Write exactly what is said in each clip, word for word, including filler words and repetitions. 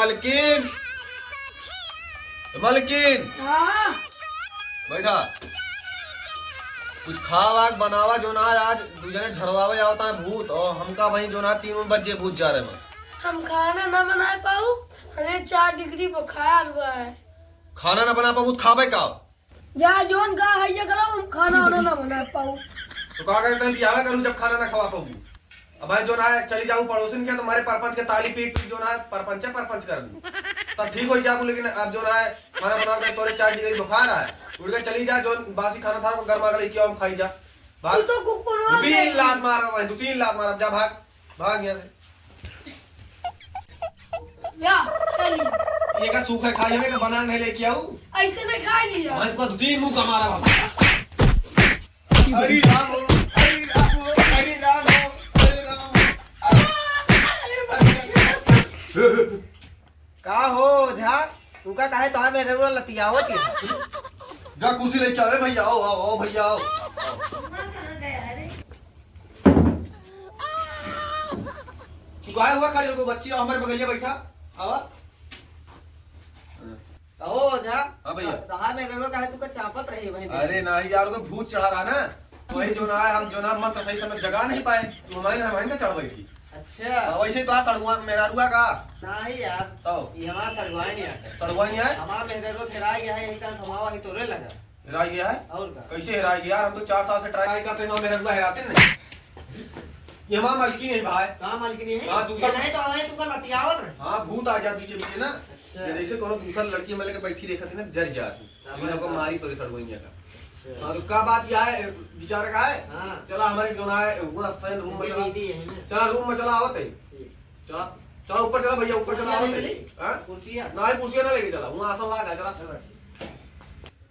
मलकिन, ए मलकिन, हाँ। बैठा। कुछ खा वाक बनावा, जौन आज, आज दू जने झरवावे आवत है भूत, और हमका वहीं जौन आज तीन बजे भूत जा रहे हैं। हम खाना ना बनाए पाऊ, हमें चार डिग्री बुखार हुआ है। खाना ना बना पाऊ, खाबे का? जा, जौन का है, ये करो, हम खाना वाना ना बना पाऊ। तो का करे, तैं बियाह करू, जब खाना ना खवा पाऊ? अब भाई, जौन है, चली जाऊ पड़ोसिन के, तुम्हारे परपंच के ताली पीट पीट, जौन है, परपंचे परपंच कर दूँ। तब ठीक हो जाबू, लेकिन अब जौन है, खाना बना के तोरे चार डिग्री बुखार है, उठ के चली जा, जौन बासी खाना था, वो गर्मा के लेके आओ, हम खाई जा। भाग। तू तो कुकुरवा दू तीन है। लात मार भाई, दू तीन लात मार, अब जा, भाग। भाग यहाँ से। या, खा ली। ये का सूखा खाई है, का बना नहीं लेके आऊ? ऐसे नहीं खा लिया। मैं तुका दू तीन मुंह का मारा बाबा। हरि राम हो, हरि राम हो, हरि राम हो, हरि राम हो। का हो ओझा, तू का काहे तोहार मेहररुआ लतियावत है? जा कुर्सी लेके आवे भैया, आओ, आओ, आओ भैया, आओ। तू काहे हुआ खड़ी हो गई बच्ची, आओ हमारे बगलिया बैठा, आवा। कहो ओझा, हाँ भैया। तोहार मेहररुआ काहे तू का चापत रही भाई? अरे नाही यार, ओके भूत चढ़ा रहा ना, वही जौन है, हम जौन है मंत्र सही समय जगा नहीं पाए, तो हमारे, हमारे का चढ़ बैठी। अच्छा। हाँ, वैसे तो आ सड़ुआ मेहरारुआ का। नाही यार। तो? ये हमारा सड़ुआ नहीं आता। सड़ुआ नहीं आए? हमारा मेहरारुआ हेरा गया है, यही कारण हमारा वही तोरे लगा। हेरा गया है? और का? कैसे हेरा गया यार? हम तो चार साल से try करते हैं, मेहरारुआ हेराते नहीं। ये हमारा मलकिन है भाई। कहाँ मलकिन है? हाँ, दूसरा। ये नहीं तो हमें तुमका लतियावत रहे। हाँ, भूत आ जा बीचे बीचे ना। अच्छा। ये जैसे कोनो दूसरा लड़की हमें लेके बैठी देखत है ना, जर जाती। हाँ, लेकिन हमको हाँ। मारी तोरे सड़ुआ का। अच्छा। हाँ, तो का बात यह है, विचार का है? हाँ। चला, हमारे जो ना है, वहाँ सैन रूम में इनके चला। दीदी है ना। चला, रूम में चला, आवत है। ठीक। चला, चला, ऊपर चला भैया, ऊपर चला, कुर्सिया आवत नहीं है। मिली? हाँ? कुर्सिया? ना, कुर्सिया ना लेके चला, वहाँ आसन लागा, चला। चला,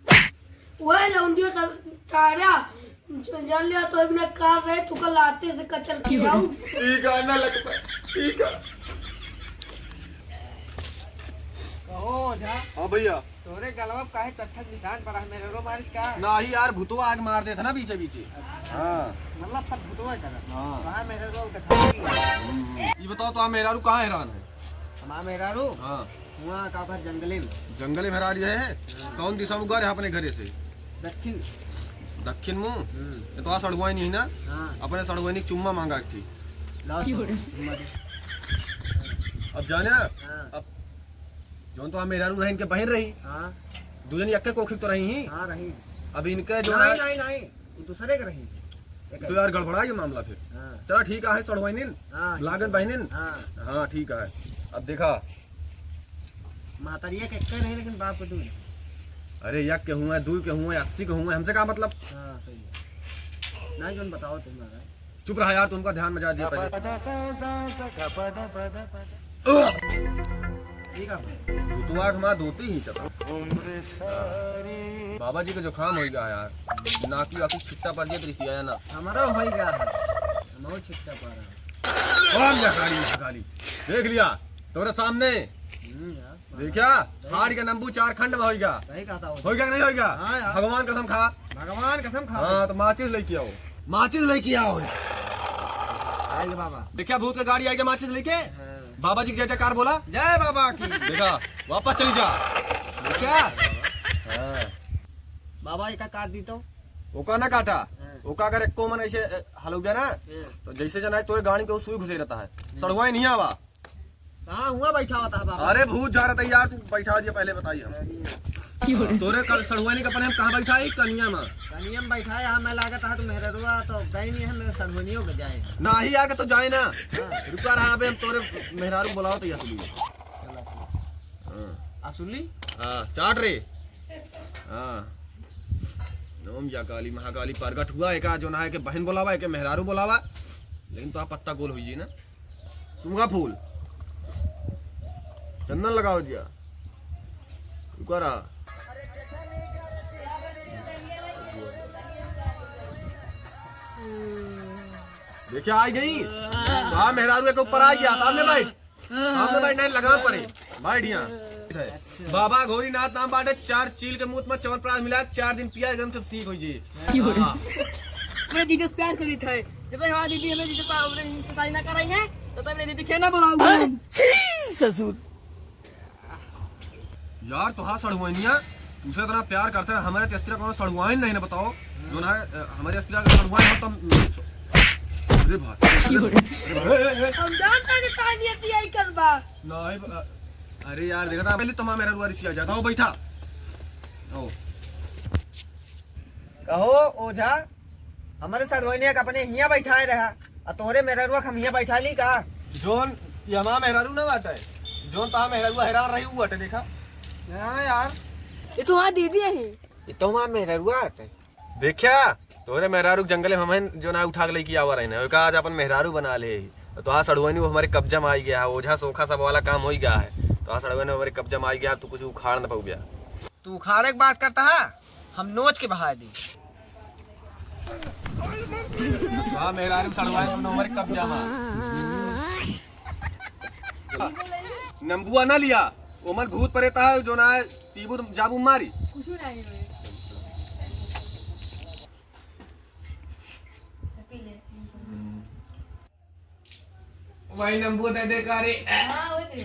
ठीक। ओए लौंडिया सब तारा, जान लिया तो बिना कार रहे, तू का लाते से कचर कियाऊ। ठीक है ना लगता, ठीक है। कहो ओझा। हाँ भैया। तोरे गलवा पे काहे चट्टन निशान पड़ा है, मेहररुआ मारिस का? नाही यार, भूतवा आके मार देता ना बीचे बीचे। अच्छा। हाँ। मतलब सब भूतवा ही तरह। हाँ। कहाँ मेहररुआ उठा? हम्म। ये बताओ तो, आप मेहरारू कहाँ हैरान है? हमारा मेहरारू? हाँ। वहाँ का ओकर जंगले में। जंगले में हेरा रही है? हाँ। कौन दिशा में घर है अपने घरे से? दक्षिण। दक्षिण मुँह? हम्म। ये तो आ सड़ुआइन ही ना? हाँ। अपने सड़ुआइन के चुम्मा मांगा एक थी। लाओ की हो सो, रहा? चुम्मा दे। अब जाने ना, हाँ। अब जौन तो हम मेहरारू रही, इनके बहिन रही। हाँ। दू जनी यक्के कोखी तो रही ही। हाँ, रही। अब इनके जो नहीं, है नहीं, नहीं। वो दूसरे के रही। तो यार गड़बड़ा ये मामला फिर। हाँ। चला ठीक है, सड़ुआइनिन, हाँ, लागन बहिनिन। हाँ। हाँ, ठीक है। अब देखा। महतरिया के एक्के रहे, लेकिन बाप के दू। अरे, एक के हुए, दू के हुए, अस्सी के हुए, हमसे का मतलब? हाँ, सही है। नहीं, जौन बताओ तुम ना। चुप रहा यार, तुमका ध्यान में जा दिया पहले। ठीक है। भूतवा के माँ धोती ही चला। बाबा जी के जुकाम हो गया यार, नाकी वाकी छिट्टा पड़ गया, तो रिसिया ना। हमारा हो गया है, हम छिट्टा पड़ रहा है। कौन जा गाली, गाली? देख लिया तोरे सामने। हम्म, यार। देखा? हाड़ के नंबू चार खंड में होइगा। सही कहता हो। होइगा कि नहीं होइगा? हाँ यार। भगवान कसम खा। भगवान कसम खा। हाँ, तो माचिस लेके आओ। माचिस लेके आओ। आइए बाबा। देखा भूत का गाड़ी आइगा माचिस लेके? हाँ। बाबा जी की जय जयकार बोला। जय बाबा की। देखा, वापस चली जा। देखा? हाँ। बाबा, एका काट दी तो। ओका ना काटा। हाँ। ओका अगर एको मन ऐसे, ए, हलौब्या ना, हाँ। तो जैसे जना है तोरे गाड़ी के वो सुई घुसे रहता है। हम्म। सड़ुआइन नहीं आवा। कहाँ हुआ बैठा होता है बाबा? अरे भूत जा रहा था यार, तू बैठा दिया, पहले बताइए हम। अरे। तोरे कल सड़ुआनी का अपने हम कहाँ बैठा है? कनिया में। कनिया में बैठा है, यहाँ मैं लागत है तो मेहररुआ तो गई नहीं है, मेरे सड़ुआनियों के जाए। नाही यार, के तो जाए ना। हाँ। रुका रहा, अबे हम तोरे मेहरारू बुलाओ तो ये सुनी। चलो। हाँ। आ सुन ली? हाँ, चाट रे। हाँ। ओम या काली महाकाली प्रगट हुआ, एका जो ना है के बहन बुलावा, एके मेहरारू बुलावा, लेकिन तो आप पत्ता गोल हुई ना। सुंगा फूल, चंदन लगाओ दिया, रुका रहा। देखिए, आ गई। हाँ, मेहरारू के ऊपर आ गया। सामने बैठ, सामने बैठ, नहीं लगा पड़े। बैठ यहाँ। बाबा घोरीनाथ नाम बाटे, चार चील के मुंह में च्यवनप्राश मिला, चार दिन पिया, एकदम से ठीक हो जाए। की हो रही? हाँ। मैं दीदी से प्यार करी थे। जब तक हमारी दीदी हमें दीदी से, हमरे दीदी से शादी ना कराई है, तब तक मेरी दीदी खेलना बुलाऊंगा। छी ससुर। यार, तोहार सड़ुआइनिया तुमसे इतना प्यार करते हैं, हमारे तेस्तिरा कौनो सड़ुआइन नहीं ना, बताओ। जो ना है, अ, हमारे तेस्तिरा का सड़ुआइन हो तम। अरे भाई, अरे भाई, अरे भाई, ए, ए, ए। हम जानता नहीं तानिया की यही करबा। नहीं, अ, अरे यार, देखा था पहले तुम्हारा मेहरारू रिसिया जाता हो, बैठा। ओ। कहो ओझा, हमरे सड़ुआइनिया का अपने हियाँ बैठाए रहा, आ तोहरे मेहरारुआ का हम हियाँ बैठा ली का? जौन ये हमार मेहरारू ना बाटे, जौन तोहार मेहरारुआ हैरान रही, उ बाटे, देखा। हाँ यार। ये तो हमार दीदी है। ये तो हमार मेहरारुआ बाटे। देखा, तोहरे मेहरारू के जंगले में हमहन जो ना उठा के लेके आवा रहे ना, ओका आज अपन मेहरारू बना ले। तो तोहार सड़ुआइनी वो हमारे कब्जा में आई गया है, ओझा सोखा सब वाला काम हो ही गया है। तोहार सड़ुआइनी हमारे कब्जा में आई गया है, तू कुछ उखाड़ ना पाऊ गया। तू उखाड़े के बात करता है, हम नोच के बहा दी। हाँ, मेहरारू सड़ुआइन, तुमने हमारे कब्जा में। नंबुआ ना लिया, ओमन भूत प्रेत है, जो ना है, पीबू तो जाबू मारी। कुछ नहीं होए। पी ले। भाई नंबू दे दे का रे। हाँ, वो दे।